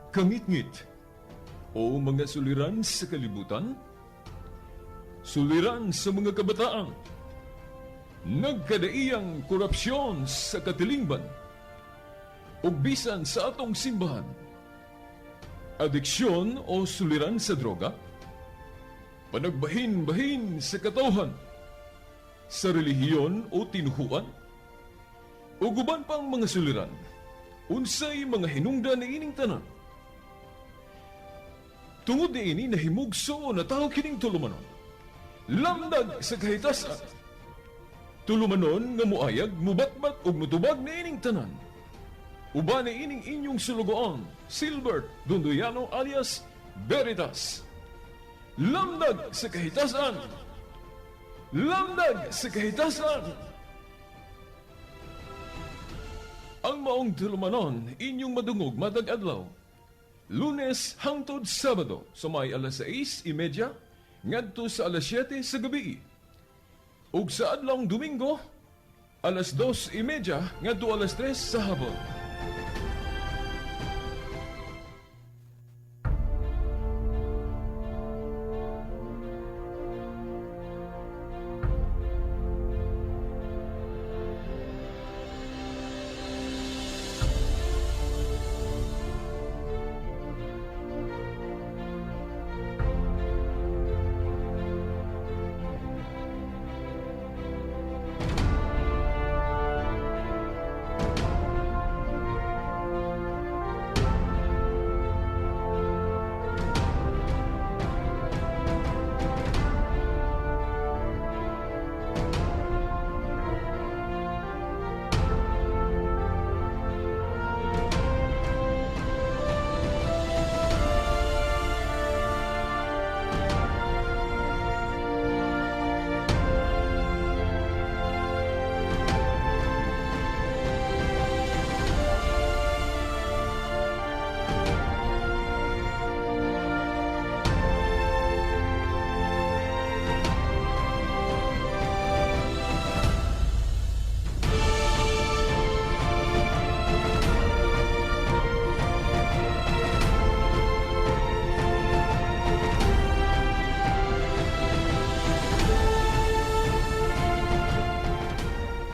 Kangitngit o mga suliran sa kalibutan, suliran sa mga kabataan, nagkadaiyang korupsyon sa katilingban, ug bisan sa atong simbahan, adiksyon o suliran sa droga, panagbahin-bahin sa katawhan, sa relihiyon o tinuhuan, ug uban pang mga suliran, unsay mga hinungdan niining tanan. Tungod niini nahimugso na tao kining tulumanon. Lamdag sa kahitasan. Tulumanon nga muayag, mubatbat ug mutubag niining tanan. Uban niining inyong sulugoon, Silbert Dondoyano alias Veritas. Lamdag sa kahitasan. Lamdag sa kahitasan. Ang maong tulumanon inyong madungog matag adlaw. Lunes hangtod Sabado sa may alas 6:30 ngadto sa alas 7 sa gabi. Ug sa adlawng Domingo alas 2:30 ngadto alas 3 sa hapon.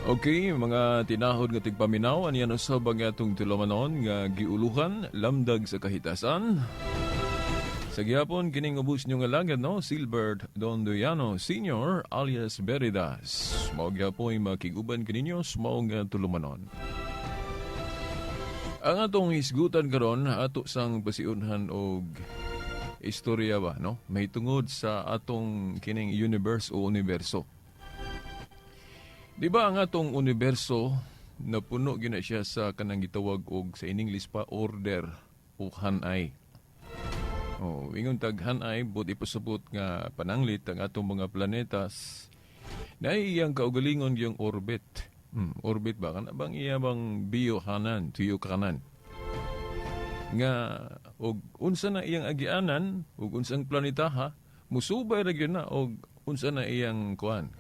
Okay, mga tinahod nga tigpaminaw, aniya usab ang atong tulumanon nga giuluhan lamdag sa kahitasan. Sa gihapon kining ubos nyo nga lagad, no? Silbert Dondoyano Sr. alias Veritas. Mao gihapon makiguban kaninyo sa mao nga tulumanon. Ang atong hisgutan karon ato sang pasiunhan og istorya ba, no? May tungod sa atong kining universe o universo. Di ba ang atong universo napuno gina siya sa kanang gitawag og sa in English pa order o hanay. Oh, ingon tag hanay but ipasabot nga pananglit ang atong mga planetas na iyang kaugalingon yung orbit. Orbit ba kana bang iya bang biyohanan, tuyo kanan? Nga og unsa na iyang agianan ug unsang planeta ha, musubay ra gyud na og unsa na iyang kuan.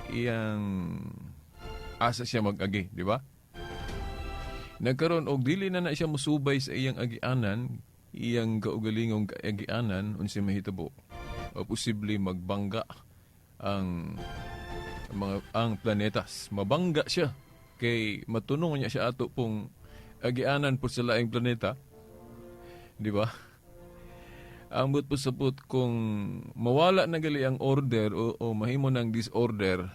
Iyang asa siya mag-agi, di ba? Nagkaroon og dili na na siya musubay sa iyang agianan, iyang kaugalingong agianan unsa mahitabo. O posible magbangga ang mga ang planetas. Mabangga siya kay matunong niya siya ato pong agianan po sa laing planeta. Di ba? Ang but pasabot kung mawala na gali ang order o mahimo ng disorder,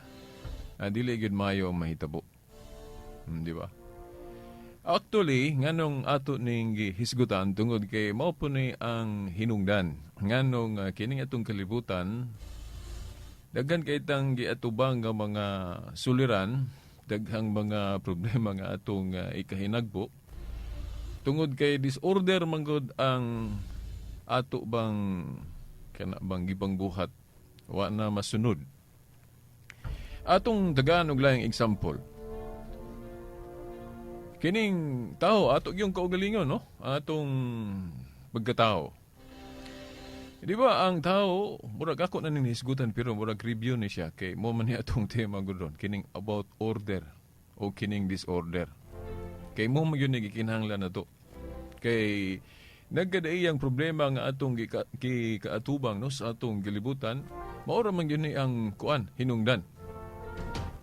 dili gyud maayo ang mahitabo. Di ba? Actually, nganong ato ning gihisgutan tungod kay mao po ni ang hinungdan. Nganong kining atong kalibutan daghan kay tang giatubang nga mga suliran, daghang mga problema nga atong ikahinagbo. Tungod kay disorder manggod ang ato bang kana bang gibangbuhat, wa na masunod. Atong dagan og laing example. Kining tao ato yung kaugalingon, no? Atong pagkatao. Di ba ang tao, murag ako na ning hisgutan pero murag review ni siya kay mo man ni atong tema gud ron kining about order o kining disorder. Kay mo man gyud ni gikinahanglan na to. Kay Nagkadaiyang problema nga atong gikaatubang, no, sa atong gilibutan, mao ra man gyud ni ang kuan, hinungdan.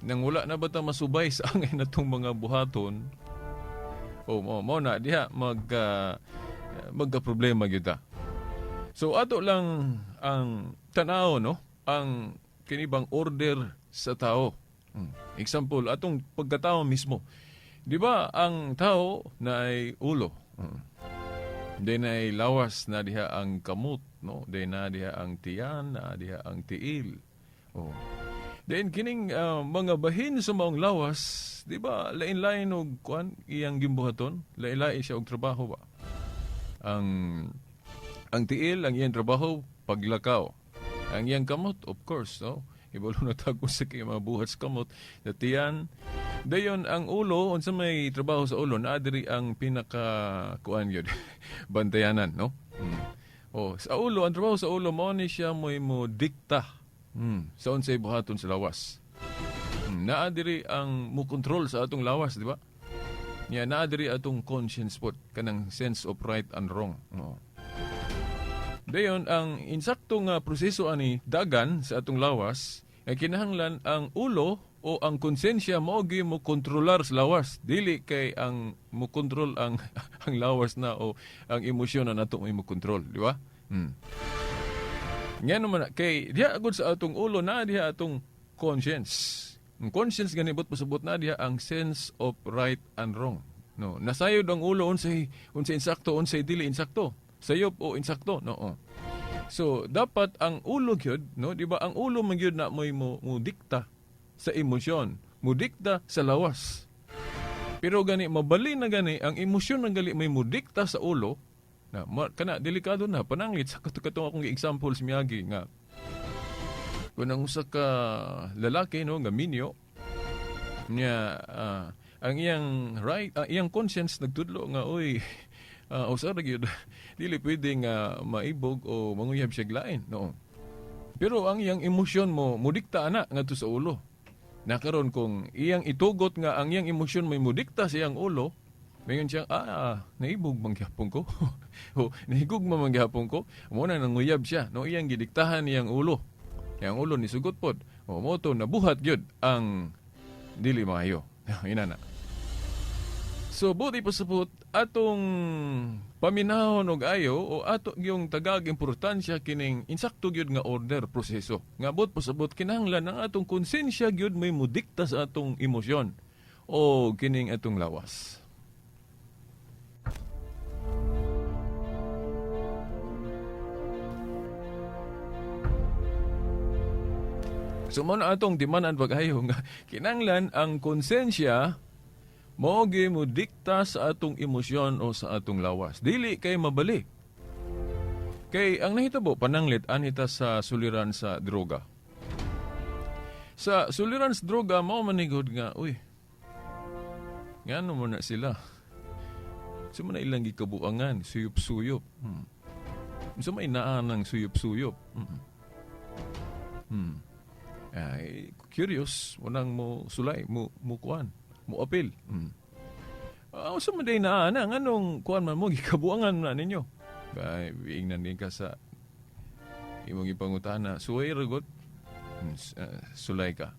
Nang wala na ba ta masubay sa angay natong mga buhaton, o mo na diha magka problema gyud ta. So ato lang ang tanaw, no, ang kinibang order sa tao. Example, atong pagkatao mismo. Di ba ang tao na ay ulo? Then ay lawas na diha ang kamot, no? Then na diha ang tiyan, na diha ang tiil. Oh. Then kining mga bahin sa maong lawas, di ba lain-lain og kuan iyang gimbuhaton? Lain-lain siya og trabaho ba? Ang tiil, ang iyang trabaho paglakaw. Ang iyang kamot, of course, no? Ibalo na ta kung sa kay mga buhat sa kamot, sa tiyan. Dayon ang ulo, unsa may trabaho sa ulo, naa diri ang pinaka kuan gyud, bantayanan, no? Oh, sa ulo, ang trabaho sa ulo mao ni siya mo'y mo dikta sa unsay buhaton sa lawas. Naa diri ang mo kontrol sa atong lawas, di ba? Nya naa diri atong conscience pod, kanang sense of right and wrong. No. Dayon ang insakto nga proseso ani dagan sa atong lawas ay kinahanglan ang ulo o ang konsensya mao gyud mo kontrolar sa lawas, dili kay ang mo kontrol ang ang lawas na o ang emosyon na nato mo kontrol, di ba? Ngano man kay diha gud sa atong ulo na diha atong conscience. Ang conscience gani but pasabot na diha ang sense of right and wrong. No, nasayod ang ulo unsay unsay insakto, unsay dili insakto. Sayop o insakto, no. Oh. So dapat ang ulo gyud, no, di ba? Ang ulo man gyud na mo'y mo dikta sa emosyon, mo dikta sa lawas. Pero gani mabali na gani ang emosyon ng gali may mo dikta sa ulo na kana delikado na pananglit sa katong akong example sa miagi nga kung ang usa ka lalaki, no, nga minyo niya, ang iyang right, ang iyang conscience nagtudlo nga, oy, usa ra gyud, dili pwede nga maibog o manguyab siya lain, no. Pero ang iyang emosyon mo mudikta ana ngadto sa ulo. Nakaron kung iyang itugot nga ang iyang emosyon may mudikta sa iyang ulo, mayon siya, naibog man gyapon ko. O nahigugma man gyapon ko. Mo na nanguyab siya, no, iyang gidiktahan iyang ulo. Iyang ulo nisugot pod. O mo to nabuhat gyud ang dili maayo. Inana. So buti pasabot atong paminahon og ayo o ato yung tagag importansya kining insakto gyud nga order proseso. Nga buot pasabot kinahanglan ang atong konsensya gyud may mudikta sa atong emosyon o kining atong lawas. So mo na atong timanan pag-ayo nga kinahanglan ang konsensya mao gyud mo dikta sa atong emosyon o sa atong lawas. Dili kay mabali. Kay ang nahitabo pananglit anita sa suliran sa droga. Sa suliran sa droga mao manigod nga, uy, ngano mo na sila? Sa man na ilang gikabuangan, suyop-suyop. Sa may naa ng suyop-suyop. Ay, curious, unang mo sulay, mo kuan, mo apil. Sa man day naa na, nganong kuan man mo, gikabuangan na ninyo. Ay, ingnan din ka sa imong ipangutana, suway ragot, sulay ka.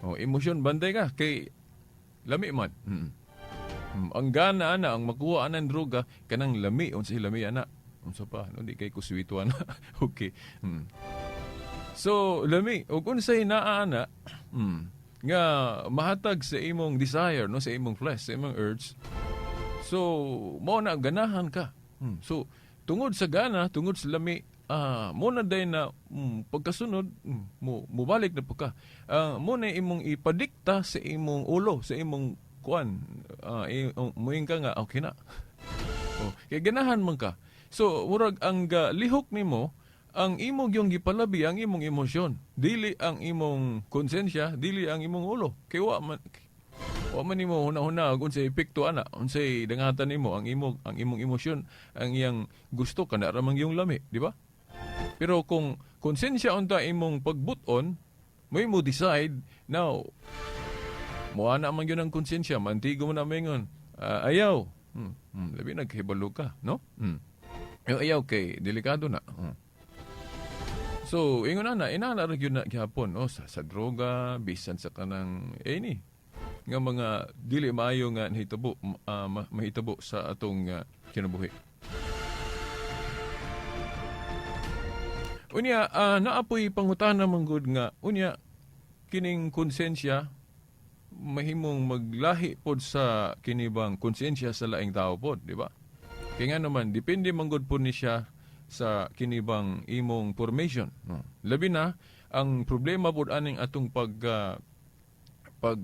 O, emosyon, bantay ka, kay lami man. Ang gana ana, ang makuha anang droga, kanang lami, unsay lami ana. Unsa pa, no, di kay kuswito ana. Okay. So, lami, ug unsay naa ana, nga mahatag sa imong desire, no, sa imong flesh, sa imong urge. So, mao na ganahan ka. So, tungod sa gana, tungod sa lami, mo na day na pagkasunod, mubalik na po ka. Mo na imong ipadikta sa imong ulo, sa imong kuan, muing ka nga okay na. Oh, kay ganahan man ka. So, murag ang lihok nimo, ang imong yung gipalabi ang imong emosyon, dili ang imong konsensya, dili ang imong ulo. Kay wa man nimo huna-huna og unsay epekto ana, unsay dangatan nimo ang imong emosyon, ang iyang gusto kana ra man yung lami, di ba? Pero kung konsensya unta imong pagbuton, may mo decide now. Moana man gyud ang konsensya, mantigo mo na mingon. Ayaw. Labi nagkahibalo ka, no? Yung ayaw kay delikado na. So, ingon na inana ra gyud na gihapon, no, sa droga, bisan sa kanang ini nga mga dili maayo nga nahitabo mahitabo sa atong kinabuhi. Unya naapoy pangutana man gud nga unya kining konsensya mahimong maglahi pod sa kinibang konsensya sa laing tao pod, di ba? Kaya nga naman depende man gud pod ni siya sa kinibang imong formation, no? Labi na ang problema pod aning atong pag pag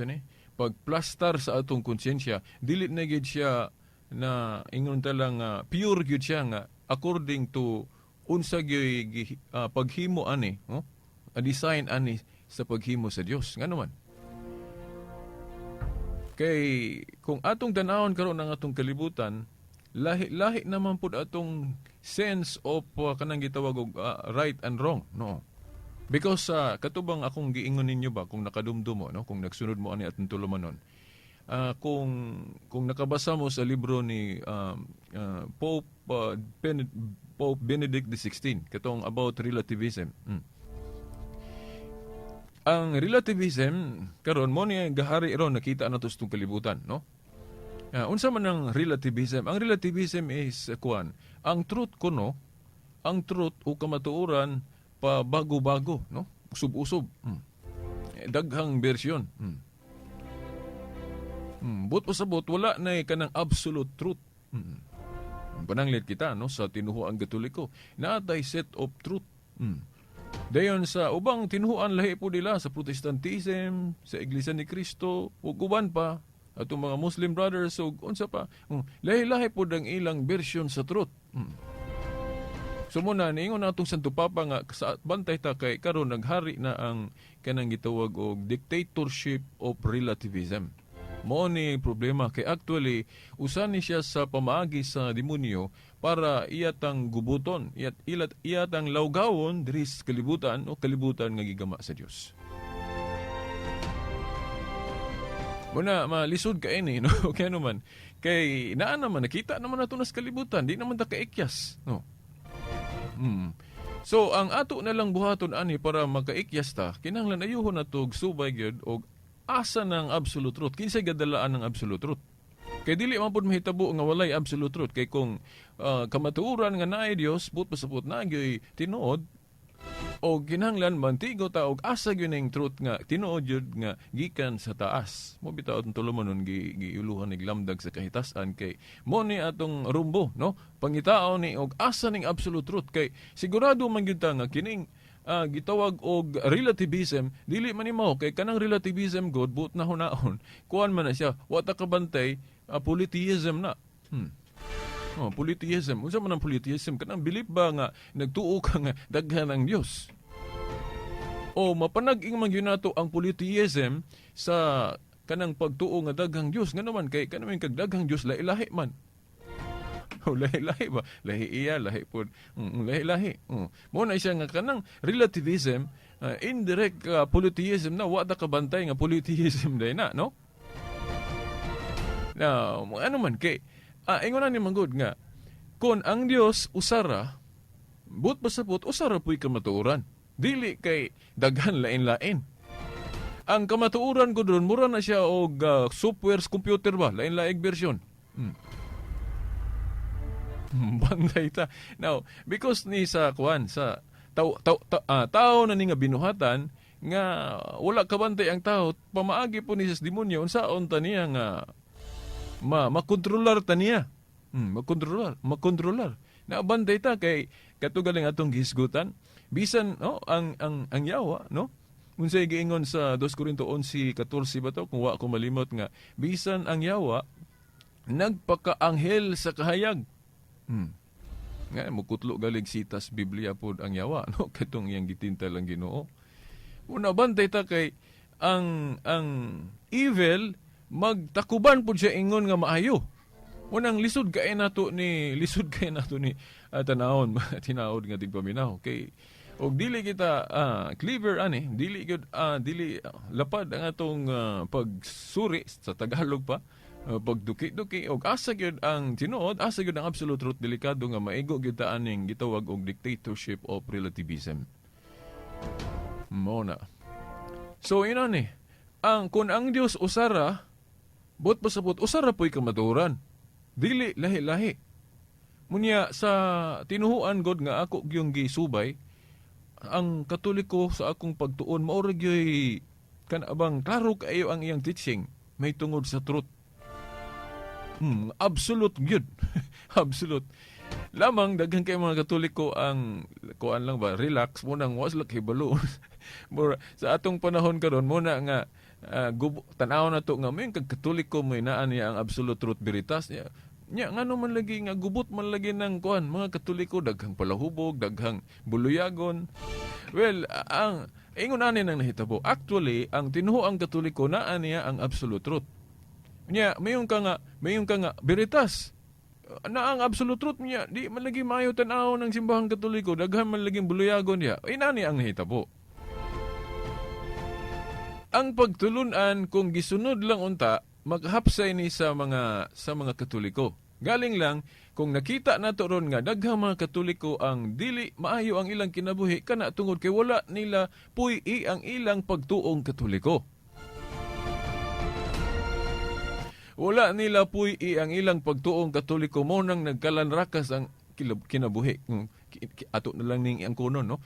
ni pagplastar sa atong konsensya, dili na gid siya na ingon ta lang pure gyud siya nga according to unsa gyud paghimo ani, no? A design ani sa paghimo sa Dios. Ngano man kay kung atong tan-awon karon ang atong kalibutan, lahi-lahi naman pud atong sense of kanang gitawag og right and wrong, no? Because sa katubang akong giingon ninyo ba, kung nakadumdum mo, no, kung nagsunod mo ani atong tulumanon, kung nakabasa mo sa libro ni Pope Benedict XVI katong about relativism. Ang relativism karon mo ni gahari ron, nakita na to sa kalibutan, no? Unsa man ang relativism? Ang relativism is kuan, ang truth kuno, ang truth o kamatuoran pa bago-bago, no? Usub-usub. Daghang version. But pasabot wala na kanang absolute truth. Pananglit kita, no, sa tinuhuang Katoliko, naatay set of truth. Dayon sa ubang tinuhuan lahi po nila sa Protestantism, sa Iglesia ni Cristo, ug uban pa atong mga Muslim brothers ug unsa pa. Lahi-lahi pod ang ilang version sa truth. So muna niingon natong Santo Papa nga sa bantay ta kay karon naghari na ang kanang gitawag og dictatorship of relativism. Mao ni problema kay actually usa ni siya sa pamaagi sa demonyo para iyatang gubuton, iyat ilat iyatang lawgawon diri sa kalibutan o kalibutan nga gigama sa Dios. Muna malisod ka ini, no? Kaya naman kay naa naman nakita naman nato nas kalibutan, di naman ta kaikyas, no? So ang ato na lang buhaton ani para makaikyas ta, kinahanglan ayuhon nato og subay gyud og asa ng absolute truth. Kinsay gadalaan ng absolute truth? Kay dili man pud mahitabo nga walay absolute truth, kay kung kamatuoran nga naay Dios, but pasabot na gyud tinuod, o kinahanglan mantigo ta og asa gyud ning truth nga tinuod gyud nga gikan sa taas. Mo bitaw atong tulumanon gi giuluhan ni lamdag sa kahitasan kay mo ni atong rumbo, no? Pangitaon ni og asa ning absolute truth kay sigurado man gyud ta nga kining gitawag og relativism dili man ni mao, kay kanang relativism god but na hunaon kuan man na siya, wa ta kabantay, polytheism na. Oh, polytheism. Unsa man ang polytheism? Kanang belief ba nga nagtuo ka nga daghan ang Dios? O mapanag-ing man gyud nato ang polytheism sa kanang pagtuo nga daghang Dios. Ngano man kay kanang kag daghang Dios lahi-lahi man. O lahi-lahi ba? Lahi iya, lahi pod. Lahi-lahi. Mo na siya nga kanang relativism, indirect polytheism na, wa ta kabantay nga polytheism day na, no? Now, ano man kay ingon na ni manggod nga kung ang Dios usara, but pasabot usara puy kamatuoran. Dili kay daghan lain-lain. Ang kamatuoran ko doon, mura na siya og software sa computer ba, lain-laing version. Bantay ta. Now, because ni sa kuan sa tao, tao, tao na ni nga binuhatan nga wala kabantay ang tao, pamaagi po ni sa demonyo unsaon ta niya nga makontrolar ta niya. Makontrolar, makontrolar. Naabantay ta kay katugaling atong gihisgutan bisan, no, ang yawa, no? Unsay giingon sa 2 Corinto 11:14 ba to, kung wa ko malimot, nga bisan ang yawa nagpakaanghel sa kahayag. Nga mukutlo galig sitas Biblia pod ang yawa, no, katong iyang gitintal ang Ginoo. Una bantay ta kay ang evil magtakuban pud siya ingon nga maayo. Unang lisod kay nato ni tanawon tinaod nga tigpaminaw kay og dili kita clever ani, dili gyud dili lapad ang atong pagsuri sa Tagalog pa. Pagduki-duki og asa gyud ang tinuod, asa gyud ang absolute truth, delikado nga maigo gyud ta aning gitawag og dictatorship of relativism. Mao na. So inani, ang kung ang Dios usara, buot pasabot usara po'y kamatuoran. Dili lahi-lahi. Munya sa tinuhuan god nga ako gyung gisubay, ang Katoliko sa akong pagtuon mao ra gyoy kanabang klaro kaayo ang iyang teaching may tungod sa truth. Absolute gyud. Absolute. Lamang daghan kay mga Katoliko ang kuan lang ba, relax mo nang wa sila kahibalo. Mura, sa atong panahon karon mo na nga tan-aw na to nga may kag Katoliko mo naa niya ang absolute truth veritas niya. Nya ngano man lagi nga gubot man lagi ng kuan mga Katoliko, daghang palahubog, daghang buluyagon. Well, ang ingon ani nang nahitabo. Actually, ang tinuoang Katoliko naa niya ang absolute truth. Nya, mayon ka nga veritas. Na ang absolute truth niya, di man lagi maayo tan-aw ng simbahang Katoliko, daghan man lagi buluyagon niya. Inani ang nahitabo. Ang pagtulunan kung gisunod lang unta, maghapsay ni sa mga Katoliko. Galing lang kung nakita nato ron nga daghang mga Katoliko ang dili maayo ang ilang kinabuhi kana tungod kay wala nila puy-i ang ilang pagtuong Katoliko. Wala nila puy-i ang ilang pagtuong Katoliko, mo nang nagkalanrakas ang kinabuhi. Ato na lang ning ang kunon, no?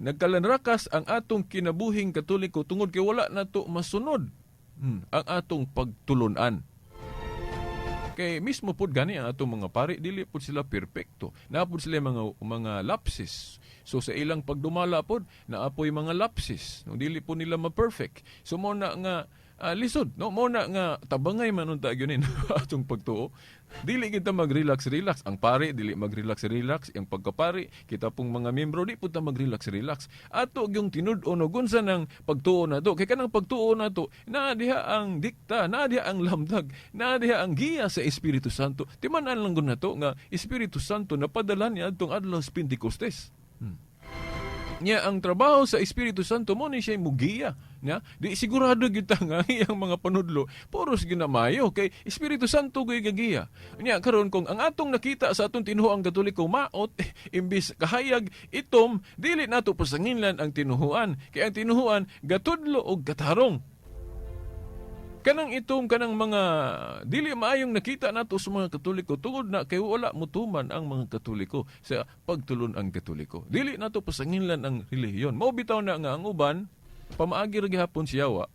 Nagkalanrakas ang atong kinabuhing Katoliko tungod kay wala nato masunod ang atong pagtulunan. Kay mismo pud gani ang atong mga pari, dili pud sila perpekto. Naa pud sila mga lapses. So sa ilang pagdumala pud, naa poy mga lapses. No, dili pud nila ma-perfect. So mo na nga lisod, no? Mo na nga tabangay man unta gyud atong pagtuo. Dili kita mag-relax relax. Ang pari dili mag-relax relax, ang pagkapari, kita pong mga membro di pud ta mag-relax relax. Ato gyung tinud-on og unsa nang pagtuo nato. Kay kanang pagtuo nato, naa diha ang dikta, naa diha ang lamdag, naa diha ang giya sa Espiritu Santo. Timan-an lang gud nato nga Espiritu Santo napadala niya adtong adlaw sa Pentecostes. Nya ang trabaho sa Espiritu Santo mo ni siya mugiya. Nya di sigurado gyud ta nga iyang mga panudlo puros ginamayo kay Espiritu Santo gyud gagiya. Nya karon kung ang atong nakita sa atong tinuoang Katoliko maot imbis kahayag itom, dili nato pasanginlan ang tinuhuan kay ang tinuhuan gatudlo og katarong. Kanang itom, kanang mga dili maayong nakita nato sa mga Katoliko tungod na kay wala mutuman ang mga Katoliko sa pagtulon ang Katoliko. Dili nato pasanginlan ang relihiyon. Mao bitaw na nga ang uban pamaagi ra gihapon siya wa.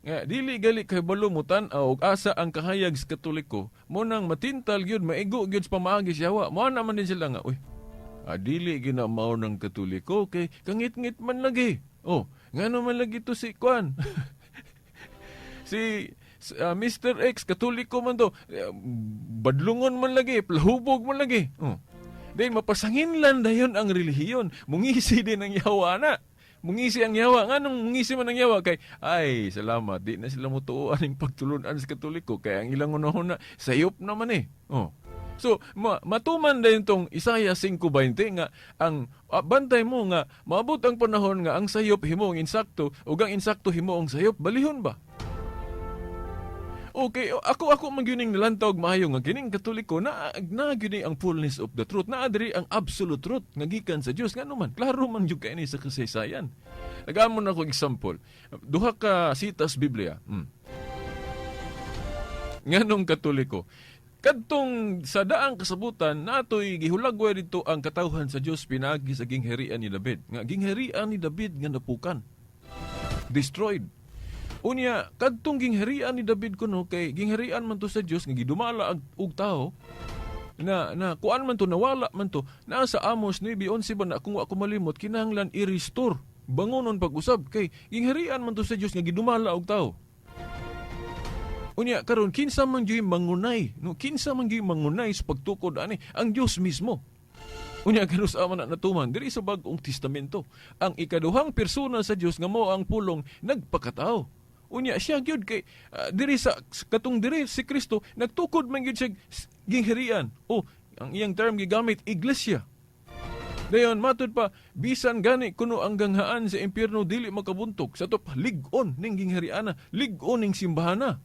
Nga dili gali kay balo mo tan-aw og asa ang kahayag sa Katoliko, mo nang matintal gyud, maigo gyud sa pamaagi siya wa. Mo naman din sila nga, uy, dili gyud na mao ng Katoliko kay kangit-ngit man lagi. Oh, ngano man lagi to si Kwan? Si Mr. X, Katoliko man to. Badlungon man lagi, plahubog man lagi. Oh. Then mapasanginlan dayon ang relihiyon. Mungisi din ang yawa na. Mungisi ang yawa. Nganong mungisi man ang yawa? Kay, ay, salamat. Di na sila mutuo aning pagtulunan sa Katoliko. Kaya ang ilang unahon na, sayop naman eh. Oh. So, matuman din tong Isaiah 5:20 nga ang bantay mo nga maabot ang panahon nga ang sayop himuong insakto ug ang insakto himuong sayop, balihon ba? Okay, ako man gyud ning nalantaw og maayo nga kining Katoliko na na gyud ni ang fullness of the truth. Naa diri ang absolute truth nga gikan sa Dios. Ngano man, klaro man gyud kay ni sa kasaysayan. Tagaan mo na ako example. Duha ka sitas Biblia. Nganong Katoliko? Kadtong sa daang kasabutan natoy gihulagway dito ang katawhan sa Dios pinaagi sa gingharian ni David. Nga gingharian ni David nga napukan. Destroyed. Unya kadtong gingharian ni David kuno kay gingharian man to sa Dios nga gidumala og tao na na kuan man to, nawala man to. Naa sa Amos 9:11 ba na, kung wa ko malimot, kinahanglan i-restore, bangonon pag-usab kay gingharian man to sa Dios nga gidumala og tao. Unya karon kinsa man gyud mangunay, no? Kinsa man gyud mangunay sa pagtukod ani? Ang Dios mismo. Unya kanus man na natuman diri sa Bag-ong Testamento, ang ikaduhang persona sa Dios nga mao ang Pulong nagpakatao. Unya siya gyud kay diri sa katong diri si Kristo nagtukod man gyud siya gingharian o ang iyang term gigamit, iglesia. Dayon matud pa, bisan gani kuno ang ganghaan sa impyerno dili makabuntog sa top lig-on ning ginghariana, lig-on ning simbahana.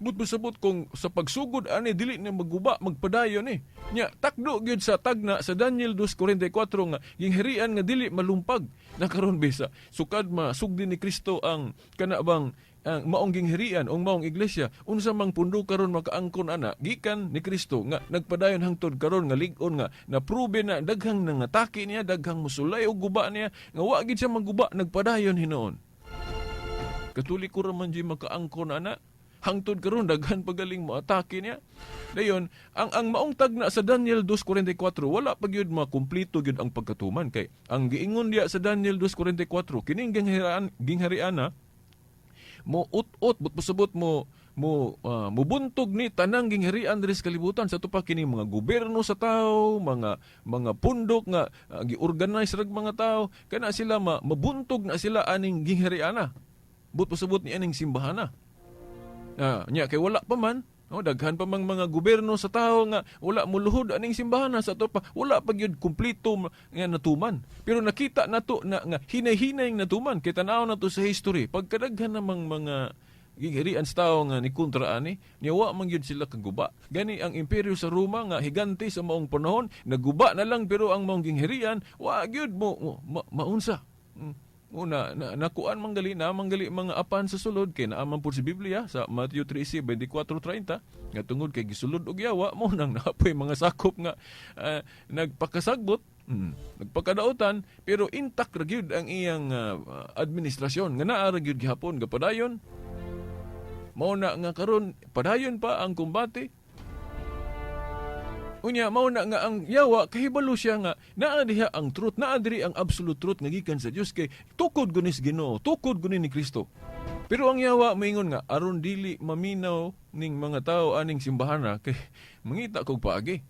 But pasabot kung sa pagsugod ani dili na maguba, magpadayon ni. Nya takdo gyud sa tagna sa Daniel 2:44 nga gingharian nga dili malumpag na karon bisa. Sukad masugdi ni Kristo ang kana bang ang maong gingharian o maong iglesia, unsa mang pundo karon makaangkon ana gikan ni Kristo nga nagpadayon hangtod karon nga lig-on nga naprobe na daghang nangatake niya, daghang musulay og guba niya nga wa gid siya maguba, nagpadayon hinuon. Katoliko ra man jud makaangkon ana. Hangtod karon daghan pagaling mo atake niya. Dayon ang maong tagna sa Daniel 2:44 wala pa gyud makumpleto gyud ang pagkatuman kay ang giingon diya sa Daniel 2:44 kining ginghariana mo ut-ut but pasabot mo mo mubuntog ni tanang gingharian diri sa kalibutan sa tupa kini mga gobyerno sa tao, mga pundok nga giorganize rag mga tao kana sila mabuntog na sila aning ginghariana. But pasabot ni aning simbahana. Nya kay wala pa man, no, daghan pa mang mga gobyerno sa tao nga wala moluhod aning simbahan sa ato pa, wala pa gyud kumpleto nga natuman. Pero nakita nato na nga hinay-hinay natuman kay tan-aw nato sa history. Pagkadaghan namang mga gingharian sa tao nga ni kontra ani, niya wa man gyud sila kaguba. Gani ang imperyo sa Roma nga higante sa maong panahon, naguba na lang pero ang maong gingharian wa gyud mo maunsa. Una, nakuan manggali na manggali mga apan sa sulod kay naaman pud sa Biblia sa Matthew 13:24-30 nga tungod kay gisulod og yawa mo nang naapoy mga sakop nga nagpakasagbot, nagpakadautan, pero intact ra gyud ang iyang administrasyon nga naa ra gyud gihapon gapadayon. Mao na nga karon padayon pa ang kumbate. Unya, mao na nga ang yawa, kahibalo siya nga, naa diha ang truth, naa diri ang absolute truth nga gikan sa Dios kay tukod gunis Ginoo, tukod guni ni Kristo. Pero ang yawa moingon nga aron dili maminaw ning mga tao aning simbahana kay mangita kog paagi.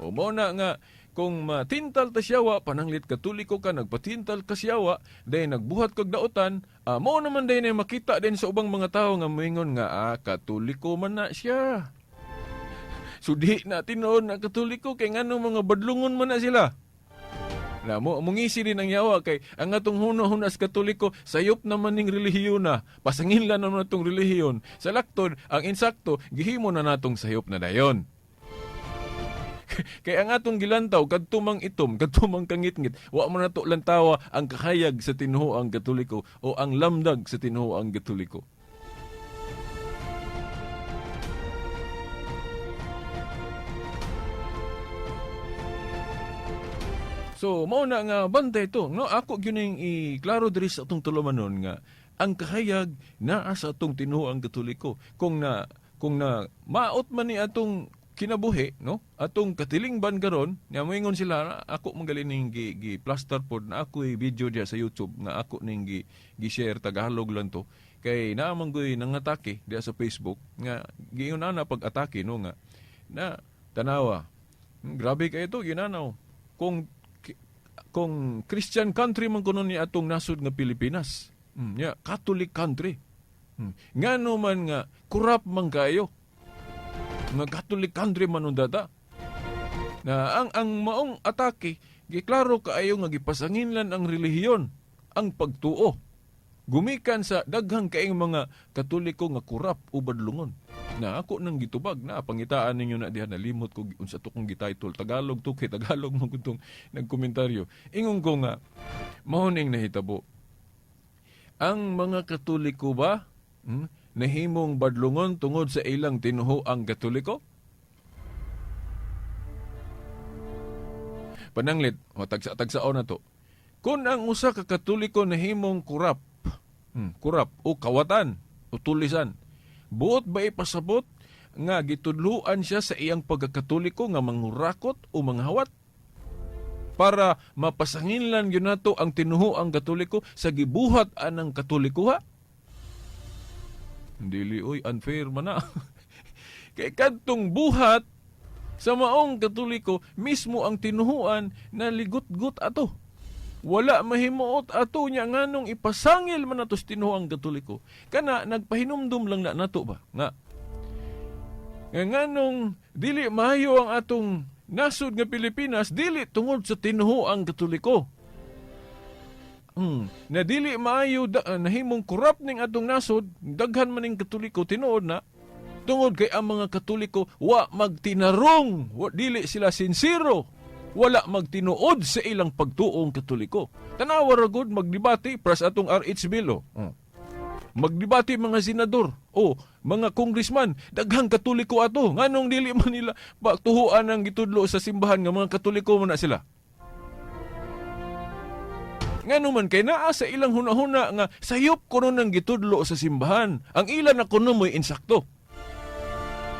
O mao na nga kung matintal ta siyawa, pananglit Katoliko ka, nagpatintal ka siyawa, dahil nagbuhat kag dautan, mao naman dahil na makita din sa ubang mga tao nga moingon nga, Katoliko man na siya. So di na tinuod na Katoliko kay nganong mga badlungon man na sila. Na mo mungisi din ang yawa kay ang atong huno-huna sa Katoliko sayop naman ning relihiyon na pasangin lang naman atong relihiyon. Sa laktod ang insakto gihimo na natong sayop na dayon. Kay ang atong gilantaw kadto mang itom, kadto mang kangitngit, wa man nato lantawa ang kahayag sa tinuoang Katoliko o ang lamdag sa tinuoang Katoliko. So, mao na nga bantay ito. No, ako gyud ning iklaro diri sa atong tulumanon nga ang kahayag naa sa atong tinuoang Katoliko. Kung na maot man ni atong kinabuhi, no? Atong katilingban karon, nya moingon sila ako man ning gi plaster pod na ako'y video diya sa YouTube nga ako ning gi-share Tagalog lang to. Kay naa man goy nangatake diya sa Facebook nga giingon na pag-atake no nga na tanawa. Grabe kay ito ginanaw. Kung Christian country man kuno ni atong nasod nga Pilipinas. Yeah, Catholic country. Ngano man nga corrupt man kayo. Nga Catholic country man undata. Na ang maong atake giklaro kaayo nga gipasanginlan ang relihiyon, ang pagtuo. Gumikan sa daghang kaing mga Katoliko nga corrupt o badlungon. Na ako nang gitubag na pangitaan ninyo na diha nalimot ko unsa to kong gititle Tagalog to kay Tagalog man kuntong nagkomentaryo. Ingon ko nga mao ning nahitabo. Ang mga Katoliko ba nahimong badlungon tungod sa ilang tinuoang Katoliko? Pananglit, o tagsa-tagsaon na to. Kung ang usa ka Katoliko nahimong kurap, kurap o kawatan o tulisan, buot ba ipasabot nga gitudluan siya sa iyang pagkakatoliko nga mangurakot o manghawat? Para mapasanginlan gyud nato ang tinuoang Katoliko sa gibuhat anang Katoliko ha? Dili oy, unfair man na. Kay kadtong buhat sa maong Katoliko mismo ang tinuhuan na ligot-gut ato. Wala mahimuot ato niya nganong ipasangil man ato sa tinuoang Katoliko. Kana nagpahinumdum lang na nato ba nga nganong dili maayo ang atong nasod nga Pilipinas dili tungod sa tinuoang Katoliko. Na dili maayo da, nahimong corrupt ning atong nasod, daghan man ning Katoliko, tinuod na, tungod kay ang mga Katoliko wa magtinarong, wa, dili sila sinsero, wala magtinuod sa ilang pagtuong Katoliko. Tanawa ra gud magdebate para sa atong RH bill, oh. Magdebate mga senador o mga congressman, daghang Katoliko ato. Nganong dili man nila patuhuan ang gitudlo sa simbahan nga mga Katoliko man na sila? Ngano man kay naa sa ilang hunahuna nga sayop kuno nang gitudlo sa simbahan. Ang ila na kuno mo'y insakto.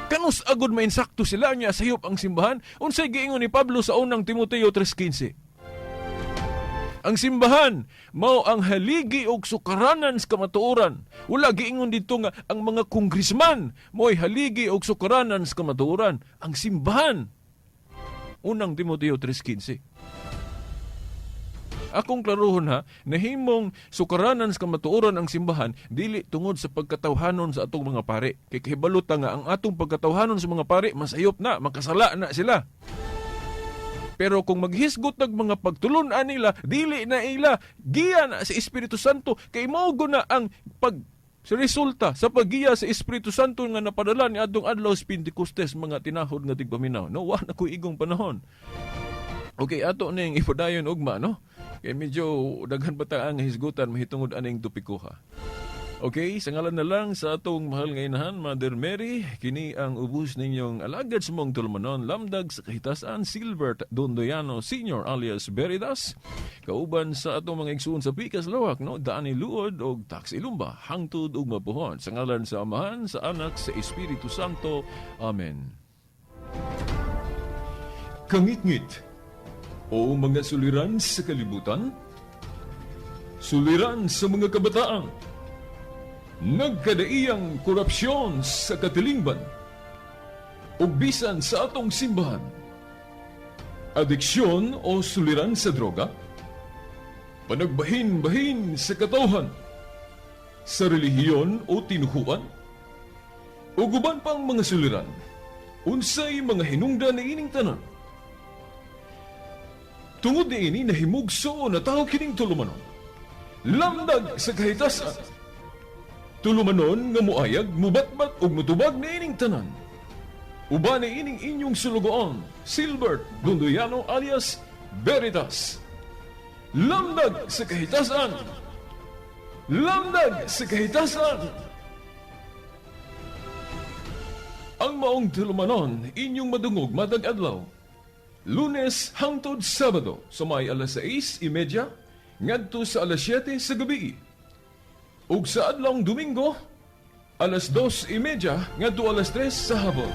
Kanus-a gud mainsakto sila niya sayop ang simbahan? Unsay giingon ni Pablo sa Unang Timoteo 3:15? Ang simbahan mao ang haligi og sukaranan sa kamatuoran. Wala giingon dito nga ang mga congressman mo'y haligi og sukaranan sa kamatuoran. Ang simbahan. Unang Timoteo 3:15. Akong klaruhon ha, nahimong sukaranan sa kamatuoran ang simbahan dili tungod sa pagkatawhanon sa atong mga pare. Kay kahibalo ta nga ang atong pagkatawhanon sa mga pare masayop na, makasala na sila. Pero kung maghisgot ng mga pagtulun-an nila, dili na ila, giya na sa Espiritu Santo, kay mao na ang pag sa resulta sa paggiya sa Espiritu Santo nga napadala ni adtong adlaw sa Pentecostes, mga tinahod nga tigpaminaw. No, wa na ko igong panahon. Okay, ato ning ipadayon ugma, no? Kay medyo daghan pa ta ang hisgutan mahitungod aning topiko ha. Okay, sa ngalan na lang sa atong mahal nga inahan, Mother Mary, kini ang ubos ninyong alagad sa mong tulumanon, lamdag sa kahitasan, Silbert Dondoyano Sr. alias Veritas, kauban sa atong mga igsuon sa Pikas Lawak, no, Dani Luod og Tax Ilumba, hangtod ug mapuhon. Sa ngalan sa Amahan, sa Anak, sa Espiritu Santo. Amen. Kangitngit o mga suliran sa kalibutan, suliran sa mga kabataan, nagkadaiyang korupsyon sa katilingban, ug bisan sa atong simbahan, adiksyon o suliran sa droga, panagbahin-bahin sa katawhan, sa relihiyon o tinuhuan, ug uban pang mga suliran, unsay mga hinungdan ni ining tanan? Tungod niini nahimugso na tao kining tulumanon. Lamdag sa kahitasan. Tulumanon nga muayag, mubatbat ug mutubag niining tanan. Uban ni ining inyong sulugoon, Silbert Dondoyano alias Veritas. Lamdag sa kahitasan. Lamdag sa kahitasan. Ang maong tulumanon inyong madungog matag adlaw, Lunes hangtod Sabado sa may alas 6:30 ngadto sa alas 7 sa gabi. Ug sa adlawng Domingo, alas 2:30 ngadto alas 3 sa hapon.